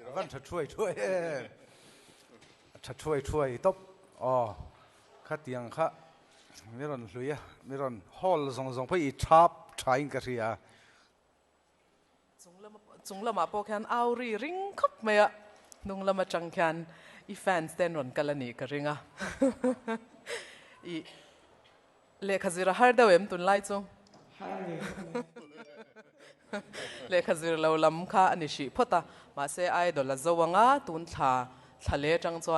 A van tha thuai thuai em. A tha thuai thuai tawp. Aw khatiang kha mi rawn hlui a, mi rawn hawl zawng zawng pawh i thap thain ka hria. Chung lamah pawh khian au ri ring khawp mai a, hnung lam atang khian i fans te an rawn kal a nih ka ring a. I lehkha zir a har deuh em tunlai chu? Har ve khawp mai. Lehkha zir lo lam kha a ni hrih phawt a, mahse idol a zo anga tun thla thla leh atang chuan.